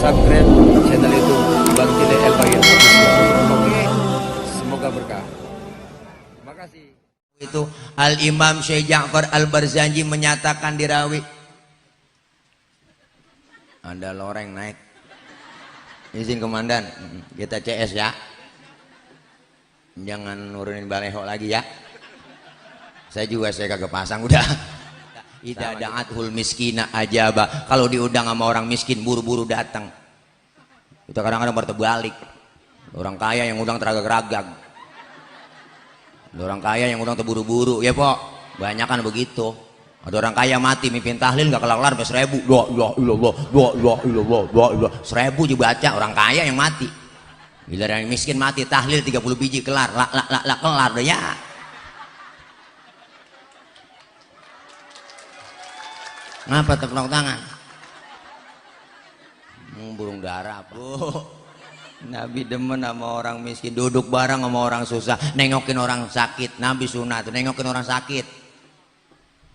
subscribe channel YouTube Bang Jile El Bagir. Oke, semoga berkah. Terima kasih. Itu Al-Imam Syekh Ja'far Al-Barzanji menyatakan di Rawi. Ada loreng naik. Izin komandan, kita CS ya. Jangan nurunin baleho lagi ya. Saya juga kagak pasang udah. Idza da'athul miskina ajaba. Kalau diundang sama orang miskin buru-buru datang. Kita kadang-kadang bertebalik. Orang kaya yang undang teragak-ragag. Orang kaya yang undang terburu-buru ya pok. Banyak kan begitu. Ada orang kaya mati mimpin tahlil nggak kelar-kelar sampai 1000. Doa 1000 dibaca orang kaya yang mati. Bila yang miskin mati tahlil 30 biji kelar. Kelar deh ya. Ngapa tepuk tangan? Burung dara bu. Nabi demen sama orang miskin, duduk bareng sama orang susah, nengokin orang sakit. Nabi sunat nengokin orang sakit.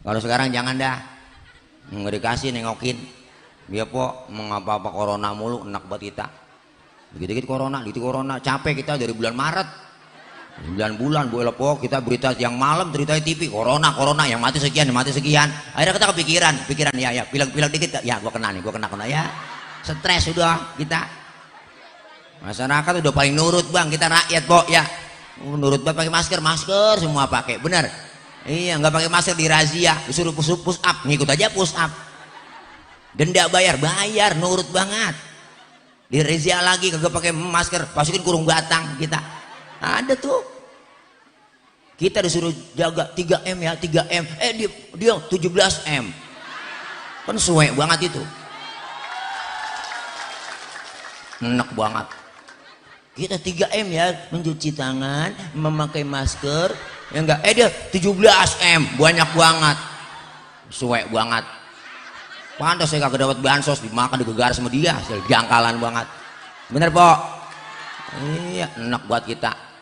Kalau sekarang jangan dah, nggak dikasih nengokin. Dia po mengapa corona mulu, enak buat kita. Dikit-dikit corona, capek kita dari bulan Maret. 9 bulan bu elepo kita berita yang malam ceritanya TV corona yang mati sekian. Akhirnya kita kepikiran ya bilang dikit ya gua kena ya. Stres sudah kita. Masyarakat udah paling nurut bang, kita rakyat po ya. Nurut banget pakai masker semua pakai, bener. Iya nggak pakai masker dirazia, disuruh push up, ngikut aja push up. Denda bayar, nurut banget. Dirazia lagi kagak pakai masker, masukin kurung batang kita. Ada tuh. Kita disuruh jaga 3M ya, 3M. Dia 17M. Kan suwe banget itu. Enak banget. Kita 3M ya, mencuci tangan, memakai masker. Ya enggak, dia 17M, banyak banget. Suwe banget. Pantas saya kagak dapat bansos, dimakan digegar sama dia, jangkalan banget. Bener, Pok? Iya, enak buat kita.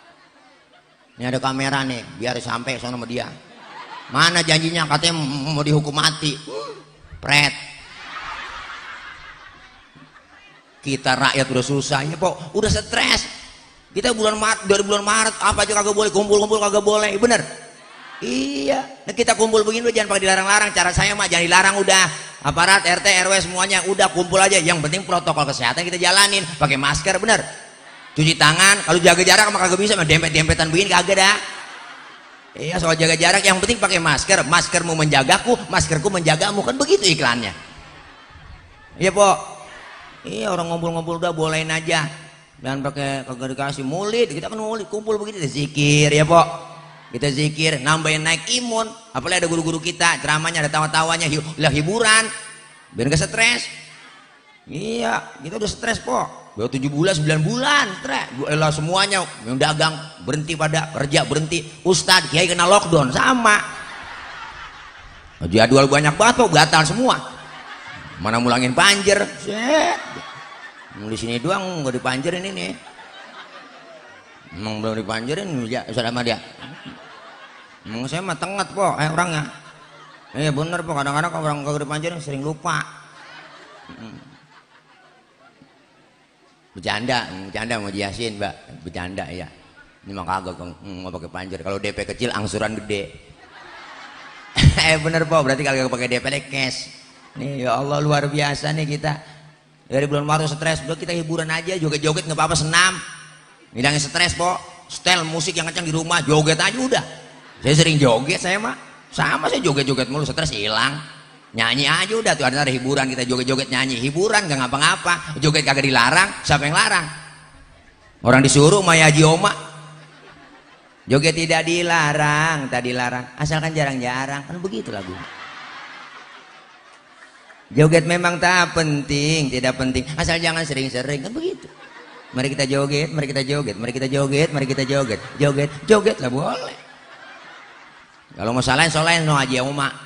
Ini ada kamera nih, biar sampai sono sama dia. Mana janjinya katanya mau dihukum mati. Pret. Kita rakyat udah susah ya, Pok. Udah stres. Kita dari bulan Maret apa aja kagak boleh, kumpul kagak boleh, bener? Iya. Nah, kita kumpul begini jangan pakai dilarang-larang. Cara saya mah jangan dilarang udah. Aparat RT RW semuanya udah kumpul aja. Yang penting protokol kesehatan kita jalanin, pakai masker, bener? Cuci tangan, kalau jaga jarak mah kagak bisa, dempet-dempetan begini kagak dah. Iya, soal jaga jarak yang penting pakai masker. Maskermu menjagaku, maskerku menjagamu, kan begitu iklannya. Iya, Pok. Iya, orang ngumpul-ngumpul udah bolehin aja. Dan pakai kagak dikasih mulit, kita kan mulit kumpul begitu zikir ya Pok. Kita zikir nambahin naik imun. Apalagi ada guru-guru kita ceramahnya ada tawa-tawanya, hiburan biar gak stres. Iya, kita udah stres Pok. Baru 7 bulan 9 bulan stres. Elah semuanya yang dagang berhenti, pada kerja berhenti, ustadz kiai kena lockdown sama. Jadwal banyak banget Pok, batal semua. Mana mulangin banjir. Di sini doang nggak dipanjerin ini. Emang belum dipanjerin ya sama dia. Emang saya mah tenget Pok orangnya. Iya bener Pok, kadang-kadang kalau orang kagak dipanjerin sering lupa. Bercanda mau Yasin Mbak, bercanda ya. Ini mah kagak nggak pakai panjer. Kalau DP kecil angsuran gede. Bener Pok, berarti kalau pakai DP cash. Nih ya Allah luar biasa nih kita. Dari bulan Maret stres, udah kita hiburan aja, joget-joget nggak apa-apa, senam. Ngilangin stres Pok. Setel musik yang kencang di rumah, joget aja udah. Saya sering joget saya mah. Sama saya joget-joget mulu, stres hilang. Nyanyi aja udah tuh, ada hiburan kita joget-joget nyanyi, hiburan nggak ngapa-ngapa. Joget kagak dilarang, siapa yang larang? Orang disuruh Maya Haji Oma. Joget tidak dilarang, tak dilarang, asalkan jarang-jarang, kan begitu lagu. Joget memang tak penting, tidak penting, asal jangan sering-sering, kan begitu. Mari kita joget, mari kita joget, mari kita joget, mari kita joget, joget lah boleh. Kalau mau salahin no aja Uma.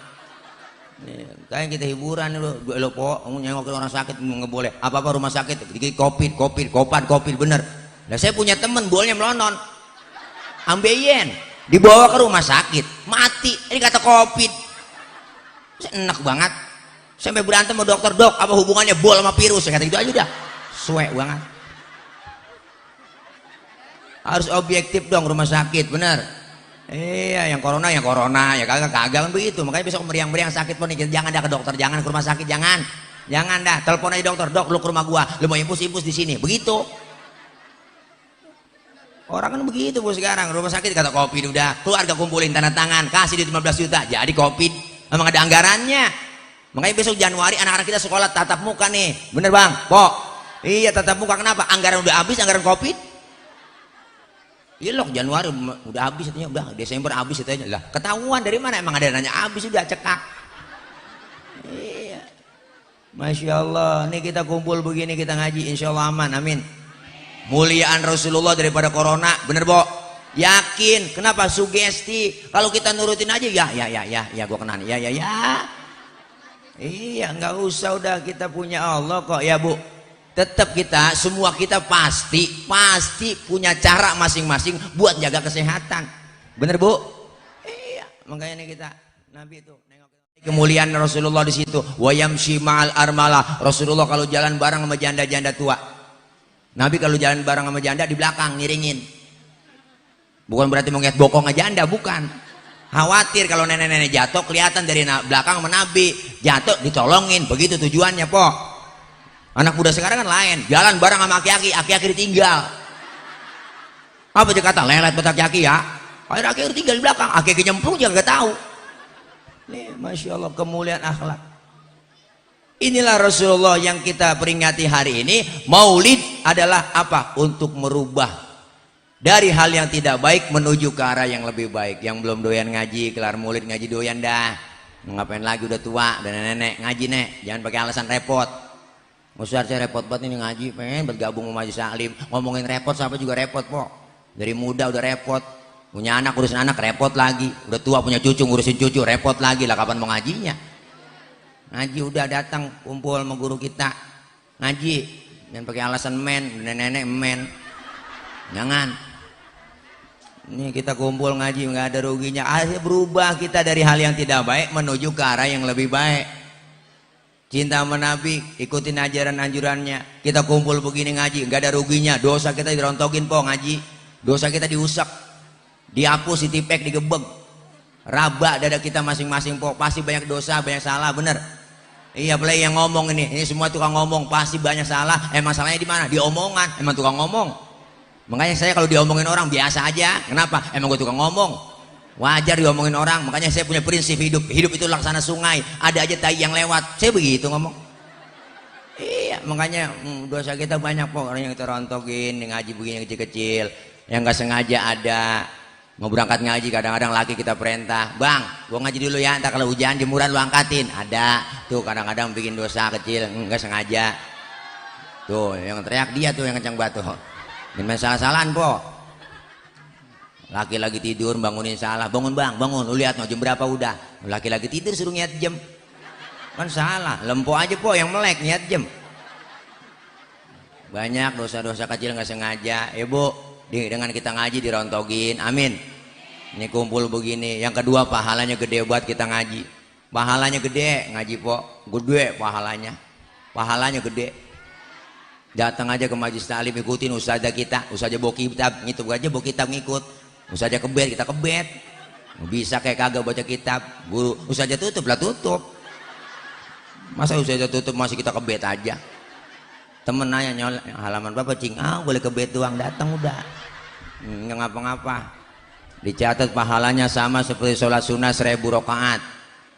Kayak kita hiburan lo Pok, nyengokin orang sakit nggak boleh. Apa-apa rumah sakit, covid, bener. Nah saya punya temen bolnya melonon, ambeien, dibawa ke rumah sakit, mati. Ini kata covid, enak banget. Sampai berantem sama dokter, dok apa hubungannya bol sama virus, kata gitu aja udah. suwe banget. Harus objektif dong rumah sakit, bener. Iya, yang corona ya kagak kan begitu. Makanya besok meriang-meriang sakit pun jangan dah ke dokter, jangan ke rumah sakit, jangan dah. Telepon aja dokter, dok lu ke rumah gua, lu mau impus di sini, begitu. Orang kan begitu bu sekarang, rumah sakit kata COVID udah, keluarga kumpulin tanda tangan, kasih duit 15 juta, jadi COVID. Memang ada anggarannya. Makanya besok Januari anak-anak kita sekolah tatap muka nih, bener bang, Pok? Iya tatap muka, kenapa? Anggaran udah habis, anggaran COVID. Iya loh, Januari udah habis katanya, udah Desember habis katanya. Lah, ketahuan dari mana emang ada nanya habis udah cekak. Iya. Masya Allah, nih kita kumpul begini kita ngaji, insya Allah aman, amin. Muliaan Rasulullah daripada corona, bener Bo? Yakin, kenapa? Sugesti. Kalau kita nurutin aja, ya, gua kena nih, ya. Iya, nggak usah udah kita punya Allah kok ya Bu. Tetap kita, semua kita pasti punya cara masing-masing buat jaga kesehatan. Bener Bu? Iya, makanya nih kita Nabi itu nengok kemuliaan Rasulullah di situ. Wa yamshi ma'al armalah. Rasulullah kalau jalan bareng sama janda-janda tua. Nabi kalau jalan bareng sama janda di belakang ngiringin. Bukan berarti mau ngeliat bokongnya janda, bukan. Khawatir kalau nenek-nenek jatuh kelihatan dari belakang sama Nabi. Jatuh ditolongin, begitu tujuannya, Po. Anak muda sekarang kan lain, jalan bareng sama aki-aki ditinggal. Apa dia kata? Lelet buat aki-aki ya. Akhirnya aki-aki tinggal di belakang, aki-aki nyemplung juga gak tahu. Nih, Masya Allah kemuliaan akhlak. Inilah Rasulullah yang kita peringati hari ini. Maulid adalah apa? Untuk merubah dari hal yang tidak baik menuju ke arah yang lebih baik. Yang belum doyan ngaji, kelar maulid ngaji doyan dah. Ngapain lagi udah tua dan nenek ngaji nek, jangan pakai alasan repot. Ustaz saya repot banget ini ngaji, pengen bergabung sama Majelis Taklim. Ngomongin repot siapa juga repot Po. Dari muda udah repot, punya anak urusin anak repot lagi, udah tua punya cucu ngurusin cucu repot lagi. Lah kapan mau ngajinya? Ngaji udah datang kumpul sama guru kita ngaji, jangan pakai alasan nenek men. Jangan. Ini kita kumpul ngaji nggak ada ruginya. Akhirnya berubah kita dari hal yang tidak baik menuju ke arah yang lebih baik. Cinta sama Nabi, ikutin ajaran anjurannya. Kita kumpul begini ngaji, nggak ada ruginya. Dosa kita dirontokin Po ngaji, dosa kita diusap, dihapus, ditipek, digebeg. Raba dada kita masing-masing Po. Pasti banyak dosa, banyak salah, bener. Iya, apalagi yang ngomong ini semua tukang ngomong, pasti banyak salah. Emang salahnya di mana? Di omongan. Emang tukang ngomong. Makanya saya kalau diomongin orang biasa aja. Kenapa? Emang gue tukang ngomong. Wajar diomongin orang. Makanya saya punya prinsip hidup itu laksana sungai, ada aja tai yang lewat, saya begitu ngomong. Iya, makanya dosa kita banyak Po. Orang yang kita rontokin ngaji begini kecil-kecil, yang nggak sengaja ada mau berangkat ngaji, kadang-kadang laki kita perintah, bang gua ngaji dulu ya, ntar kalau hujan jemuran lu angkatin. Ada tuh kadang-kadang bikin dosa kecil nggak sengaja tuh, yang teriak dia tuh yang kencang batu. Ini salah-salahan Po. Laki lagi tidur bangunin salah, bangun bang, bangun, lu lihat no jam berapa udah. Laki-laki tidur suruh niat jam, kan salah. Lempo aja Po yang melek niat jam. Banyak dosa-dosa kecil nggak sengaja. Bu, dengan kita ngaji dirontogin, amin. Ini kumpul begini. Yang kedua pahalanya gede buat kita ngaji. Pahalanya gede ngaji Po, gede pahalanya gede. Datang aja ke Majelis Taklim, ikutin ustazah kita, ustazah bawa kitab, ngitip aja bawa kitab ngikut. Ustazah kebet, kita kebet. Bisa kayak kagak baca kitab. Guru ustazah tutup lah tutup. Masa ustazah tutup masih kita kebet aja? Temen nanya nyol halaman berapa cing? Boleh kebet doang, datang udah. Nggak ngapa-ngapa. Dicatat pahalanya sama seperti sholat sunnah 1000 rakaat.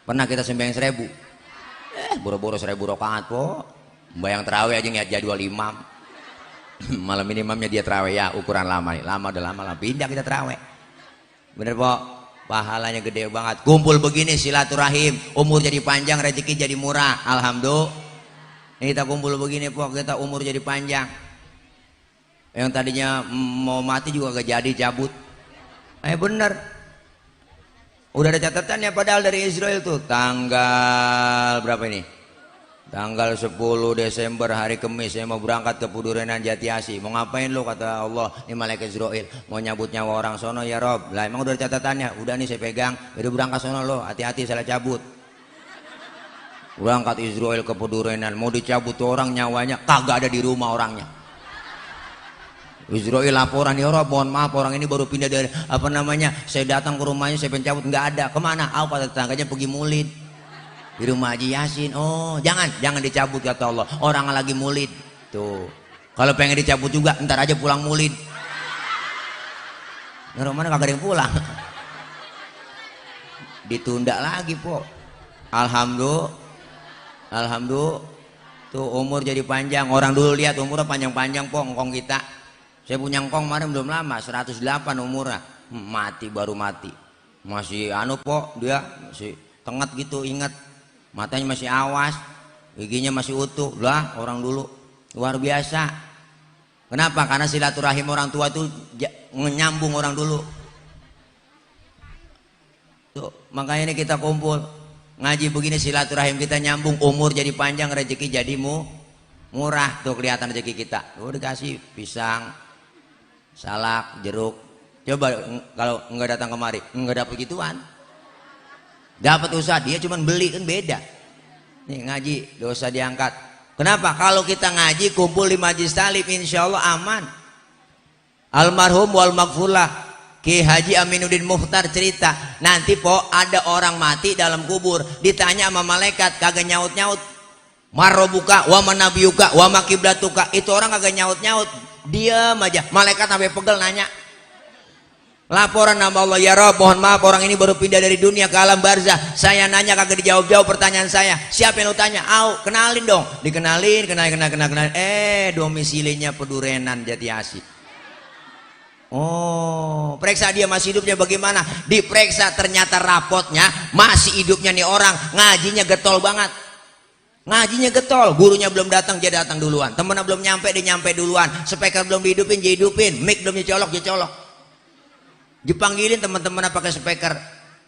Pernah kita sembahyang 1000? Boro-boro 1000 rakaat Po. Bayang terawih aja ngeliat jadwal imam. Malam ini imamnya dia terawih ya, ukuran lama nih, udah lama pindah kita terawih. Bener Po, pahalanya gede banget. Kumpul begini silaturahim, umur jadi panjang, rezeki jadi murah. Alhamdulillah. Ini kita kumpul begini Po, kita umur jadi panjang. Yang tadinya mau mati juga gak jadi, cabut. Bener. Udah ada catatannya padahal dari Israel tuh, tanggal berapa ini? Tanggal 10 Desember hari Kamis saya mau berangkat ke Pudurenan Jatiasi. Mau ngapain lo? Kata Allah, ini malaikat Israel mau nyabut nyawa orang sono ya Rob. Lah emang udah ada catatannya? Udah nih saya pegang, udah berangkat sono lo, hati-hati salah cabut. Berangkat Israel ke Pedurenan, mau dicabut orang nyawanya, kagak ada di rumah orangnya. Israel laporan, ya Rob, mohon maaf orang ini baru pindah dari apa namanya, saya datang ke rumahnya, saya pencabut, nggak ada. Kemana? Kata tetangganya pergi mulid di rumah Haji Yasin. Oh, jangan dicabut kata Allah, orang lagi mulid. Tuh, kalau pengen dicabut juga ntar aja pulang mulid. Yang mana kagak ada yang pulang. Ditunda lagi po. Alhamdulillah tuh umur jadi panjang. Orang dulu lihat umurnya panjang-panjang po, ngkong kita. Saya punya ngkong kemarin belum lama 108 umurnya, mati baru mati. Masih anu po, dia masih tenget gitu, ingat matanya masih awas, giginya masih utuh lah. Orang dulu luar biasa. Kenapa? Karena silaturahim orang tua itu menyambung orang dulu. Tuh, makanya ini kita kumpul ngaji begini, silaturahim kita nyambung, umur jadi panjang, rezeki jadi murah. Tuh kelihatan rezeki kita. Tuh dikasih pisang, salak, jeruk. Coba kalau nggak datang kemari, nggak dapat gituan. Dapat usaha, dia cuma beli kan beda. Nih ngaji, dosa diangkat. Kenapa? Kalau kita ngaji kumpul di majlis talim, insya Allah aman. Almarhum wal maghfurlah Ki Haji Aminuddin Mukhtar cerita, nanti po ada orang mati dalam kubur, ditanya sama malaikat, kagak nyaut-nyaut. Marobuka, wa manabiyuka, wa makiblatuka. Itu orang kagak nyaut-nyaut, diam aja. Malaikat sampai pegel nanya. Laporan nama Allah, ya Rob, mohon maaf orang ini baru pindah dari dunia ke alam barzah. Saya nanya kagak dijawab-jawab pertanyaan saya. Siapa yang lu tanya? Kenalin dong. Dikenalin, kenalin. Domisilinya Pedurenan, Jati Asih. Oh, periksa dia masih hidupnya bagaimana? Diperiksa ternyata rapotnya masih hidupnya nih orang, ngajinya getol banget. Ngajinya getol, gurunya belum datang dia datang duluan. Temennya belum nyampe dia nyampe duluan. Speaker belum dihidupin dia hidupin, mic belum dicolok dia colok. Dipanggilin teman-temannya pakai speaker.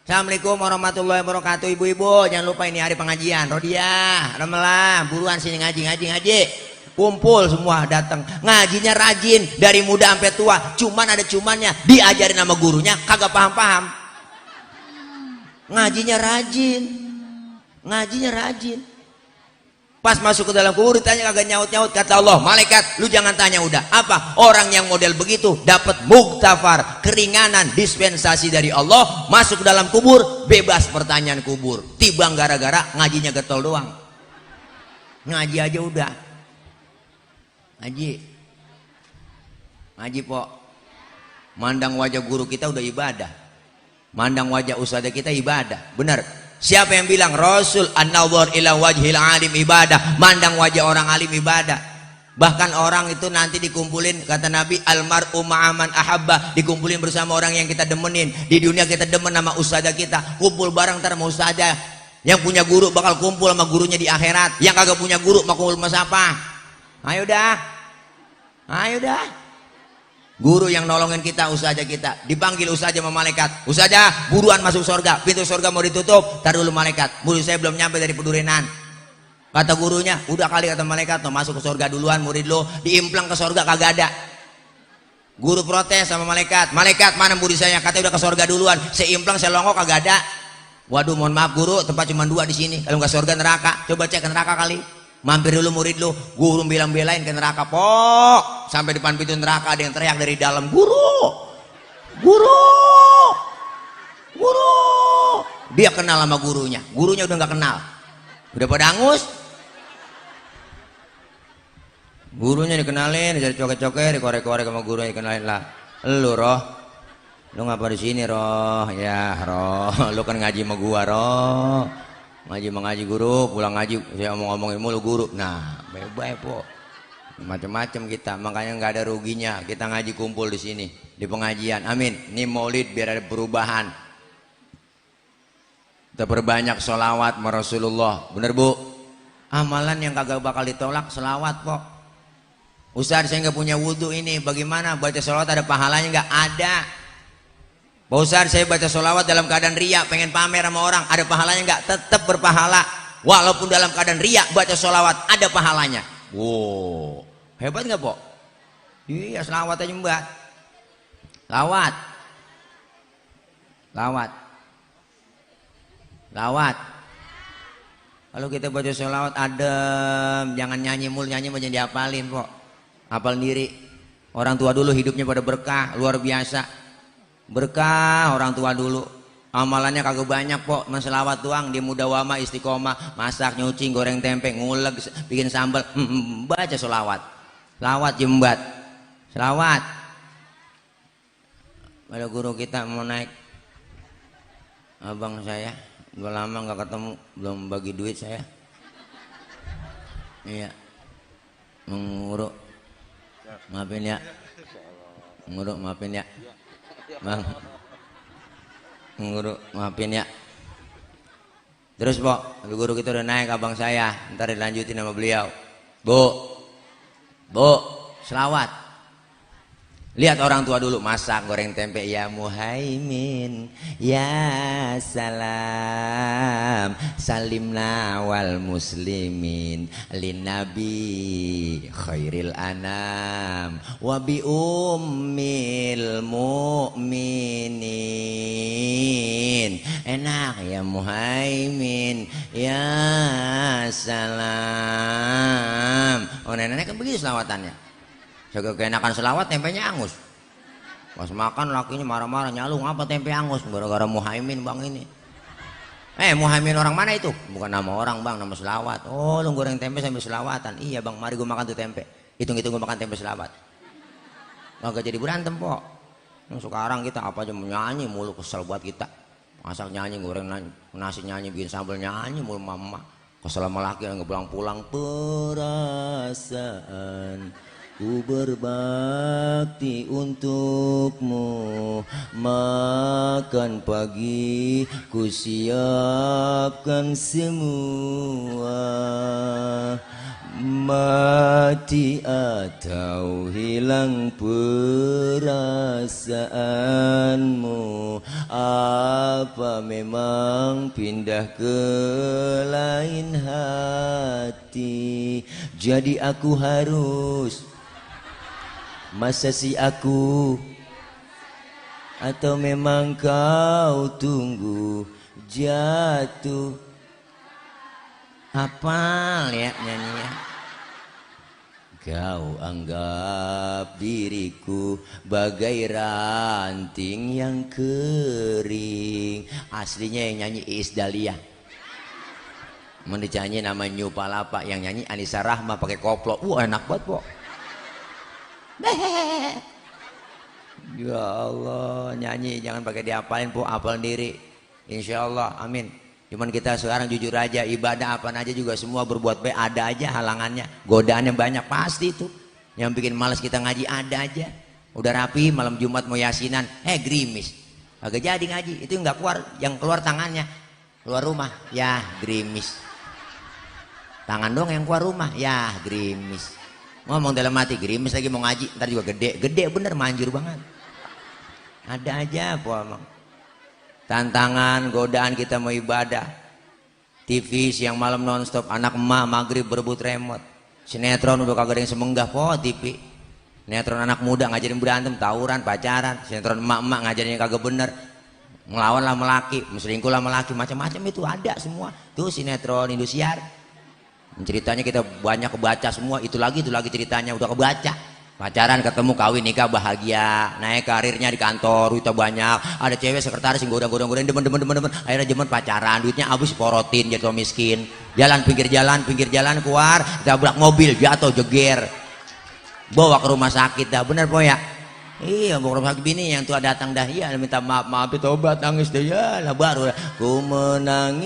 Assalamualaikum warahmatullahi wabarakatuh, ibu-ibu, jangan lupa ini hari pengajian. Rodiah, Ramelah, buruan sini ngaji. Kumpul semua datang, ngajinya rajin dari muda sampai tua. Cuman ada cumannya, diajarin sama gurunya kagak paham-paham. Ngajinya rajin. Pas masuk ke dalam kubur ditanya kagak nyaut-nyaut. Kata Allah, malaikat lu jangan tanya udah. Apa? Orang yang model begitu dapat muktafar, keringanan, dispensasi dari Allah. Masuk ke dalam kubur bebas pertanyaan kubur. Tibang gara-gara ngajinya getol doang. Ngaji aja udah. Ngaji po, mandang wajah guru kita udah ibadah, mandang wajah ustadzah kita ibadah. Benar. Siapa yang bilang Rasul an-nawar ila wajhil alim ibadah? Mandang wajah orang alim ibadah. Bahkan orang itu nanti dikumpulin, kata Nabi, almar'u ma'aman ahabba, dikumpulin bersama orang yang kita demenin. Di dunia kita demen sama ustadzah kita, kumpul bareng ntar sama ustadzah. Yang punya guru bakal kumpul sama gurunya di akhirat. Yang kagak punya guru mau kumpul sama siapa? Ayo dah. Guru yang nolongin kita, ustazah kita. Dipanggil ustazah sama malaikat. Ustazah, buruan masuk surga. Pintu surga mau ditutup. Tar dulu malaikat. Murid saya belum nyampe dari Pedurenan. Kata gurunya, udah kali kata malaikat, no, masuk ke surga duluan murid lo. Diimplang ke surga kagak ada. Guru protes sama malaikat. Malaikat, mana murid saya? Katanya udah ke surga duluan. Saya implang, saya longok kagak ada. Waduh, mohon maaf guru, tempat cuma 2 di sini. Kalau nggak surga neraka. Coba cek ke neraka kali. Mampir dulu murid lu. Guru bilang-belain ke neraka, pok. Sampai depan pintu neraka ada yang teriak dari dalam, guru. Dia kenal sama gurunya. Gurunya udah nggak kenal. Udah pada angus. Gurunya dikenalin, jadi coket-coket, dikorek-korek sama gurunya dikenalin lah. Lu Roh, lu ngapa di sini Roh? Ya Roh, lu kan ngaji sama gua Roh. Ngaji guru, pulang ngaji saya ngomongin mulu guru. Nah, baik-baik po, macam-macam kita. Makanya nggak ada ruginya kita ngaji kumpul di sini di pengajian. Amin. Ini maulid biar ada perubahan. Kita perbanyak sholawat sama Rasulullah. Bener bu? Amalan yang kagak bakal ditolak sholawat po. Ustaz saya nggak punya wudhu ini, bagaimana baca sholawat ada pahalanya nggak? Ada. Pak Ustaz saya baca sholawat dalam keadaan riya, pengen pamer sama orang, ada pahalanya nggak? Tetap berpahala. Walaupun dalam keadaan riya baca sholawat ada pahalanya. Wow, hebat nggak po? Iya, selawat aja mbak. Lawat. Kalau kita baca sholawat adem, jangan nyanyi mulu, nyanyi mau jadi dihafalin kok. Hafal diri. Orang tua dulu hidupnya pada berkah, luar biasa. Berkah orang tua dulu. Amalannya kagak banyak kok, selawat doang. Dia mudawama istiqomah, masak, nyuci, goreng tempe, ngulek, bikin sambal, baca sholawat. Selawat jembat. Selawat. Ada guru kita mau naik, abang saya udah lama nggak ketemu, belum bagi duit saya. Iya, menguruk, maafin ya, menguruk maafin ya, bang, menguruk maafin ya. Terus Pok, guru kita udah naik abang saya, ntar dilanjutin sama beliau. Bu, selawat. Lihat orang tua dulu masak goreng tempe, ya Muhaimin ya salam salimna wal muslimin lin nabi khairil anam wa bi ummil mu'minin. Enak ya Muhaimin ya salam. Oh nenek kan begitu selawatannya. Jaga keenakan selawat, tempenya angus. Pas makan lakinya marah-marah, nyalung apa tempe angus gara-gara Muhaimin bang ini. Muhaimin orang mana itu? Bukan nama orang bang, nama selawat. Oh lu goreng tempe sambil selawatan. Iya bang, mari gue makan tuh tempe. Hitung-hitung gue makan tempe selawat. Gak jadi berantem Pok. Sekarang kita apa aja mau nyanyi mulu, kesel buat kita. Masak nyanyi, goreng nasi nyanyi, bikin sambal nyanyi mulu mama. Kesel sama laki yang pulang-pulang. Perasaan ku berbakti untukmu, makan pagi ku siapkan semua, mati atau hilang perasaanmu, apa memang pindah ke lain hati, jadi aku harus masa si aku, atau memang kau tunggu jatuh. Hafal ya nyanyinya. Kau anggap diriku bagai ranting yang kering. Aslinya yang nyanyi Iis Dahlia. Mendicanyi nama New Palapa, yang nyanyi Anissa Rahma pakai koplo. Enak banget Pok. Ya Allah, nyanyi jangan pakai dihafalin Pok, hafal diri. Insya Allah, amin. Cuman kita sekarang jujur aja, ibadah apa aja juga semua berbuat baik ada aja halangannya, godaannya banyak pasti itu. Yang bikin malas kita ngaji ada aja. Udah rapi malam Jumat mau yasinan, gerimis. Agak jadi ngaji, itu nggak keluar, yang keluar tangannya. Keluar rumah, ya gerimis. Tangan dong yang keluar rumah, ya gerimis. Ngomong dalam hati, gerimis lagi mau ngaji, ntar juga gede bener, manjur banget. Ada aja apa emang. Tantangan, godaan kita mau ibadah. TV siang malam nonstop, anak emak maghrib berebut remote. Sinetron udah kagak ada yang semenggah po TV. Sinetron anak muda ngajarin berantem, tawuran, pacaran. Sinetron emak-emak ngajarin yang kagak bener. Ngelawan lah laki, selingkuh lah laki, macam-macam itu ada semua. Tuh sinetron Indosiar. Ceritanya kita banyak kebaca semua, itu lagi ceritanya udah kebaca. Pacaran, ketemu, kawin, nikah, bahagia, naik karirnya di kantor, duitnya banyak. Ada cewek sekretaris yang godang-godang, demen. Akhirnya demen pacaran, duitnya habis porotin, jatuh miskin. Jalan pinggir jalan keluar, tabrak mobil, jatuh jeger. Bawa ke rumah sakit dah, bener po ya? Iya, bawa ke rumah sakit bini yang tua datang dah, iya minta maaf itu obat, nangis deh, ya lah baru. Ku menangis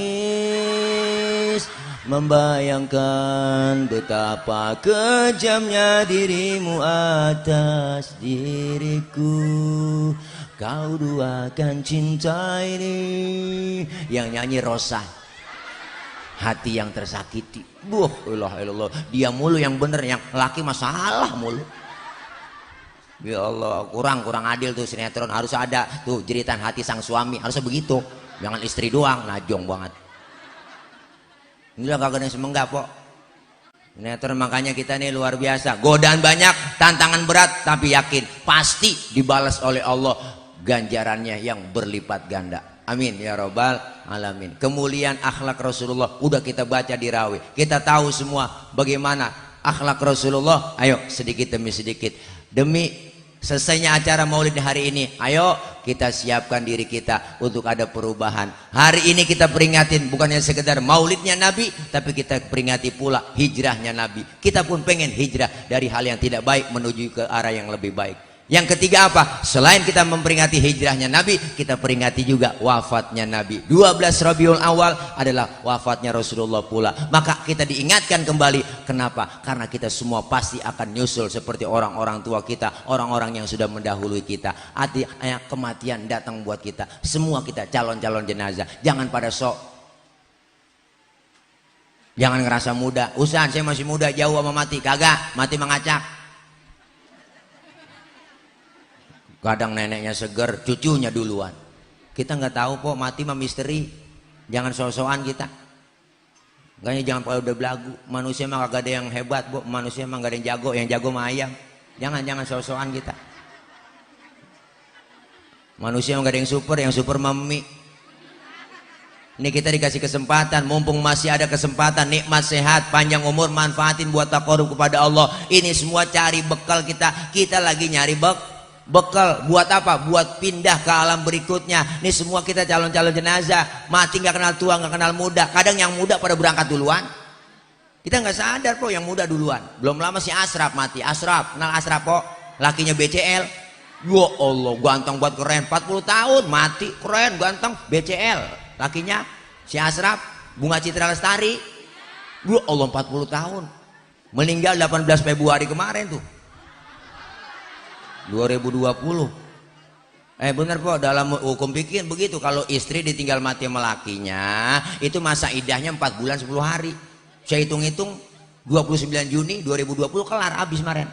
membayangkan betapa kejamnya dirimu atas diriku. Kau duakan cinta ini. Yang nyanyi Rosa, hati yang tersakiti. Ilah, dia mulu yang bener, yang laki masalah mulu. Ya Allah, kurang adil tuh sinetron. Harus ada tuh jeritan hati sang suami, harusnya begitu. Jangan istri doang, najong banget. Inilah kagak ada yang semenggak Pok. Sinetron makanya kita nih luar biasa. Godaan banyak, tantangan berat, tapi yakin pasti dibalas oleh Allah ganjarannya yang berlipat ganda. Amin ya robbal alamin. Kemuliaan akhlak Rasulullah udah kita baca di Rawi. Kita tahu semua bagaimana akhlak Rasulullah. Ayo sedikit demi sedikit. Demi selesainya acara Maulid hari ini, ayo kita siapkan diri kita untuk ada perubahan. Hari ini kita peringatin bukannya sekedar Maulidnya Nabi, tapi kita peringati pula hijrahnya Nabi. Kita pun pengen hijrah dari hal yang tidak baik menuju ke arah yang lebih baik. Yang ketiga apa? Selain kita memperingati hijrahnya Nabi, kita peringati juga wafatnya Nabi. 12 Rabiul Awal adalah wafatnya Rasulullah pula. Maka kita diingatkan kembali. Kenapa? Karena kita semua pasti akan nyusul seperti orang-orang tua kita, orang-orang yang sudah mendahului kita. Artinya kematian datang buat kita. Semua kita calon-calon jenazah. Jangan pada sok. Jangan ngerasa muda. Usaha saya masih muda, jauh sama mati. Kagak, mati mengacak. Kadang neneknya seger, cucunya duluan. Kita nggak tahu kok, mati mah misteri. Jangan so-soan kita. Makanya jangan pada udah belagu. Manusia mah kagak ada yang hebat, Bu. Manusia mah gak ada yang jago mah ayam. Jangan so-soan kita. Manusia mah gak ada yang super mah mie. Ini kita dikasih kesempatan, mumpung masih ada kesempatan, nikmat sehat, panjang umur, manfaatin buat taqarrub kepada Allah. Ini semua cari bekal kita. Kita lagi nyari bekal buat apa? Buat pindah ke alam berikutnya. Ini semua kita calon-calon jenazah. Mati nggak kenal tua, nggak kenal muda. Kadang yang muda pada berangkat duluan. Kita nggak sadar kok yang muda duluan. Belum lama si Asraf mati. Asraf, kenal Asraf kok? Lakinya BCL. Ya Allah, ganteng buat keren. 40 tahun mati, keren, ganteng. BCL. Lakinya si Asraf, Bunga Citra Lestari. Ya Allah, 40 tahun. Meninggal 18 Februari kemarin tuh. 2020. Bener kok, dalam hukum fikih begitu. Kalau istri ditinggal mati sama lakinya, itu masa iddahnya 4 bulan 10 hari. Saya hitung-hitung 29 Juni 2020 kelar, habis kemarin.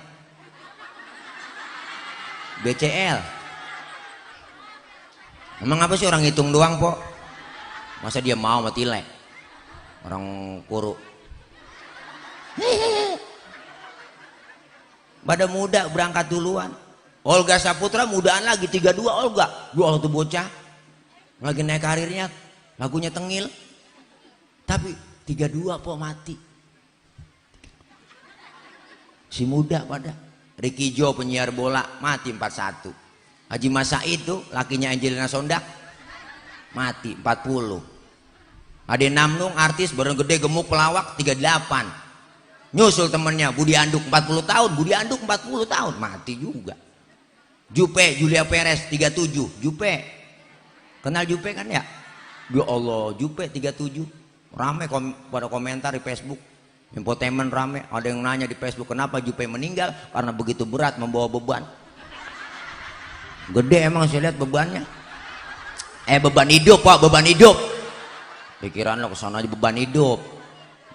BCL. Emang apa sih orang hitung doang, Po? Masa dia mau mati lek? Orang kuru. Pada muda berangkat duluan. Olga Saputra mudaan lagi 32 Olga. Dua waktu bocah lagi naik karirnya, lagunya tengil. Tapi 32 po mati. Si muda pada. Ricky Jo penyiar bola mati 41. Haji Masa itu lakinya Angelina Sondak mati 40. Ade Namnung artis baru gede gemuk pelawak 38. Nyusul temennya Budi Anduk 40 tahun, Budi Anduk 40 tahun mati juga. Jupe Julia Perez 37. Jupe kenal Jupe kan ya? Ya Allah, Jupe 37 rame pada komentar di Facebook. Infotainment rame, ada yang nanya di Facebook kenapa Jupe meninggal, karena begitu berat membawa beban. Gede emang saya lihat bebannya. Beban hidup Pak, beban hidup. Pikiran lo kesana aja beban hidup.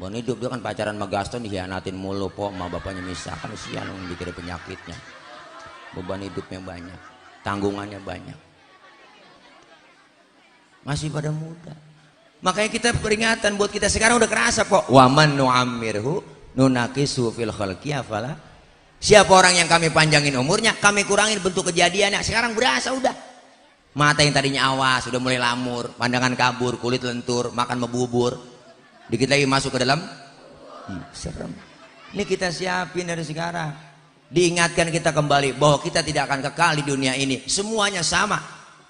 Beban hidup dia kan pacaran sama Gaston dikhianatin mulu Pak, sama bapaknya misahkan, kasihan yang dikira penyakitnya. Beban hidupnya banyak, tanggungannya banyak. Masih pada muda. Makanya kita peringatan buat kita sekarang udah kerasa kok. Waman nu'ammirhu nunakisu fil khalqi afala. Siapa orang yang kami panjangin umurnya, kami kurangin bentuk kejadiannya. Sekarang berasa udah. Mata yang tadinya awas sudah mulai lamur, pandangan kabur, kulit lentur, makan membubur. Dikit lagi masuk ke dalam. Serem. Ini kita siapin dari sekarang. Diingatkan kita kembali bahwa kita tidak akan kekal di dunia ini. Semuanya sama.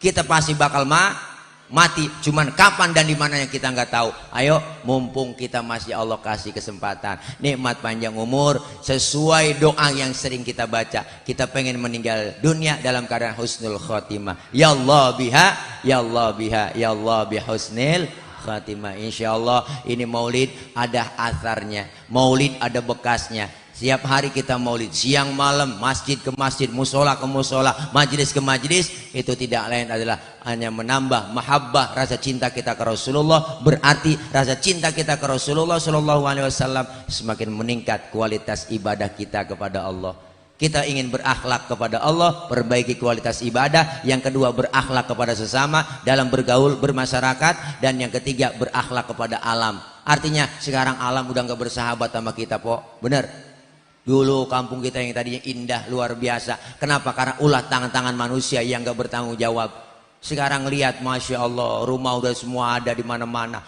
Kita pasti bakal mati. Cuman kapan dan di mananya kita nggak tahu. Ayo, mumpung kita masih Allah kasih kesempatan, nikmat panjang umur, sesuai doa yang sering kita baca. Kita pengen meninggal dunia dalam keadaan husnul khotimah. Ya Allah biha, ya Allah biha, ya Allah bihusnil khatimah. Insya Allah ini maulid ada atharnya. Maulid ada bekasnya. Setiap hari kita maulid, siang malam, masjid ke masjid, musola ke musola, majlis ke majlis. Itu tidak lain adalah hanya menambah mahabbah, rasa cinta kita ke Rasulullah. Berarti rasa cinta kita ke Rasulullah SAW semakin meningkat kualitas ibadah kita kepada Allah. Kita ingin berakhlak kepada Allah, perbaiki kualitas ibadah. Yang kedua, berakhlak kepada sesama dalam bergaul, bermasyarakat. Dan yang ketiga, berakhlak kepada alam. Artinya sekarang alam udah nggak bersahabat sama kita, Po. Bener. Dulu kampung kita yang tadinya indah luar biasa. Kenapa? Karena ulah tangan-tangan manusia yang gak bertanggung jawab. Sekarang lihat, masya Allah, rumah udah semua ada di mana-mana.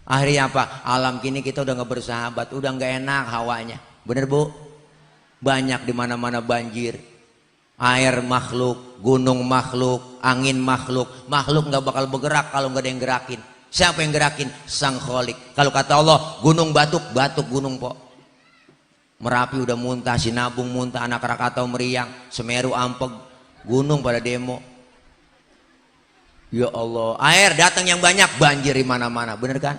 Akhirnya apa? Alam kini kita udah nggak bersahabat, udah nggak enak hawanya. Bener bu? Banyak di mana-mana banjir. Air makhluk, gunung makhluk, angin makhluk. Makhluk nggak bakal bergerak kalau nggak ada yang gerakin. Siapa yang gerakin? Sang Kholik. Kalau kata Allah, gunung batuk, batuk gunung po. Merapi udah muntah, Sinabung muntah, Anak Krakatau meriang, Semeru ampeg, gunung pada demo. Ya Allah, air datang yang banyak, banjir di mana-mana, bener kan?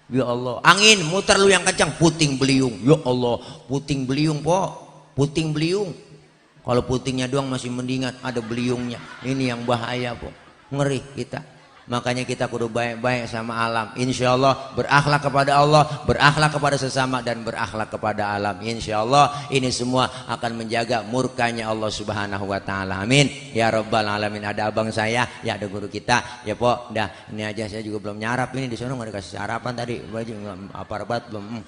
Ya Allah, angin muter lu yang kencang, puting beliung. Ya Allah, puting beliung po, puting beliung. Kalau putingnya doang masih mendingan, ada beliungnya. Ini yang bahaya po, ngeri kita. Makanya kita kudu baik-baik sama alam. Insya Allah berakhlak kepada Allah, berakhlak kepada sesama, dan berakhlak kepada alam. Insya Allah ini semua akan menjaga murkanya Allah Subhanahu Wa Taala. Amin. Ya Rabbal Alamin. Ada abang saya, ya ada guru kita. Ya po, dah ini aja, saya juga belum nyarap ini, di sana nggak dikasih sarapan tadi. Baju apa rapat belum,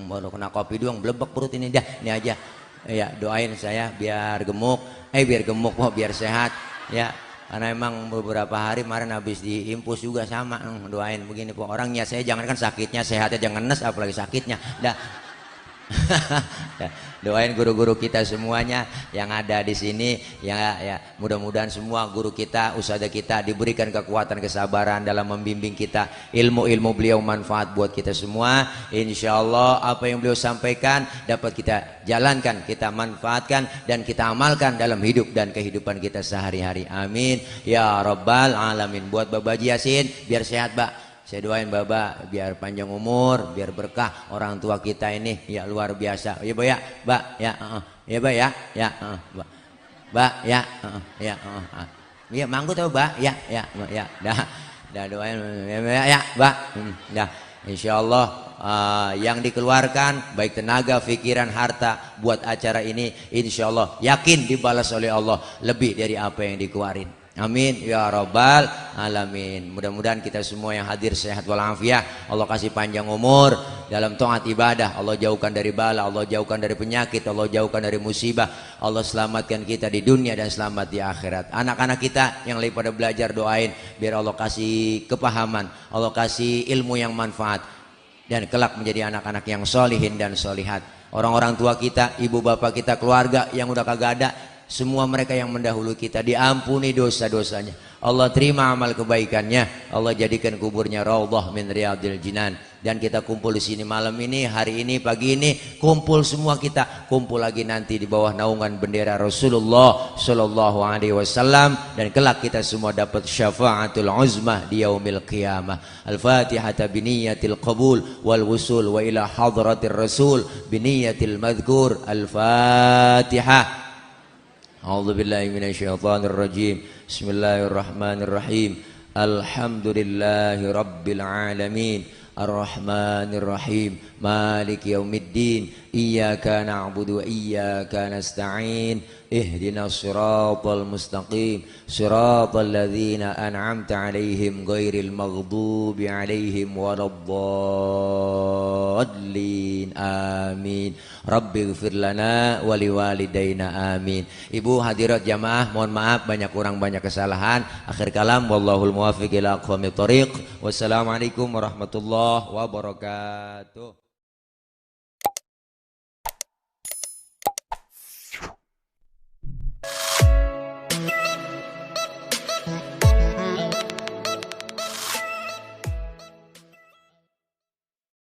baru kena kopi doang, blebek perut ini dah. Ini aja. Ya doain saya biar gemuk, biar gemuk po, biar sehat. Ya. Karena emang beberapa hari kemarin habis diimpus juga sama, doain begini po, orangnya saya jangankan sakitnya, sehatnya jangan nes, apalagi sakitnya. Dah. Doain guru-guru kita semuanya yang ada di sini, ya mudah-mudahan semua guru kita, ustadzah kita diberikan kekuatan, kesabaran dalam membimbing kita. Ilmu-ilmu beliau manfaat buat kita semua. Insya Allah apa yang beliau sampaikan dapat kita jalankan, kita manfaatkan, dan kita amalkan dalam hidup dan kehidupan kita sehari-hari. Amin ya Rabbal Alamin. Buat Bapak Haji Yasin biar sehat Pak. Saya doain Bapak biar panjang umur, biar berkah. Orang tua kita ini ya luar biasa. Ya Mbak ya, Mbak ya, ya Mbak ya, ya, Mbak ya, ya, ya manggut apa Mbak ya, ya, ya, dah doain ya, Mbak, dah. Insya Allah yang dikeluarkan baik tenaga, pikiran, harta buat acara ini, insya Allah yakin dibalas oleh Allah lebih dari apa yang dikeluarin. Amin ya Rabbal Alamin. Mudah-mudahan kita semua yang hadir sehat walafiat, Allah kasih panjang umur dalam taat ibadah, Allah jauhkan dari bala, Allah jauhkan dari penyakit, Allah jauhkan dari musibah, Allah selamatkan kita di dunia dan selamat di akhirat. Anak-anak kita yang lagi pada belajar, doain biar Allah kasih kepahaman, Allah kasih ilmu yang manfaat, dan kelak menjadi anak-anak yang solihin dan solihat. Orang-orang tua kita, ibu bapak kita, keluarga yang udah kagak ada, semua mereka yang mendahului kita diampuni dosa-dosanya, Allah terima amal kebaikannya, Allah jadikan kuburnya raudhah min riyadil jinan. Dan kita kumpul di sini malam ini, hari ini, pagi ini, kumpul semua kita, kumpul lagi nanti di bawah naungan bendera Rasulullah Shallallahu Alaihi Wasallam, dan kelak kita semua dapat syafaatul uzmah di yaumil qiyamah. Al-Fatihah biniyatil qabul wal wusul wa ila hadratir Rasul biniyatil madhkur. Al-Fatihah. A'udzu billahi minasyaitonir rajim. Bismillahirrahmanirrahim. Alhamdulillahi rabbil alamin. Ar-Rahmanir Rahim. Maliki yaumiddin. Iyyaka na'budu wa iyyaka nasta'in. Ihdinas siratal mustaqim. Siratal ladzina an'amta 'alaihim ghairil maghdubi 'alaihim waladdallin. Amin. Rabbighfir lana wa liwalidayna. Amin. Ibu hadirat jamaah, mohon maaf banyak kurang banyak kesalahan. Akhir kalam, wallahul muwaffiq ila aqwamit thoriq. Wassalamualaikum warahmatullahi wabarakatuh.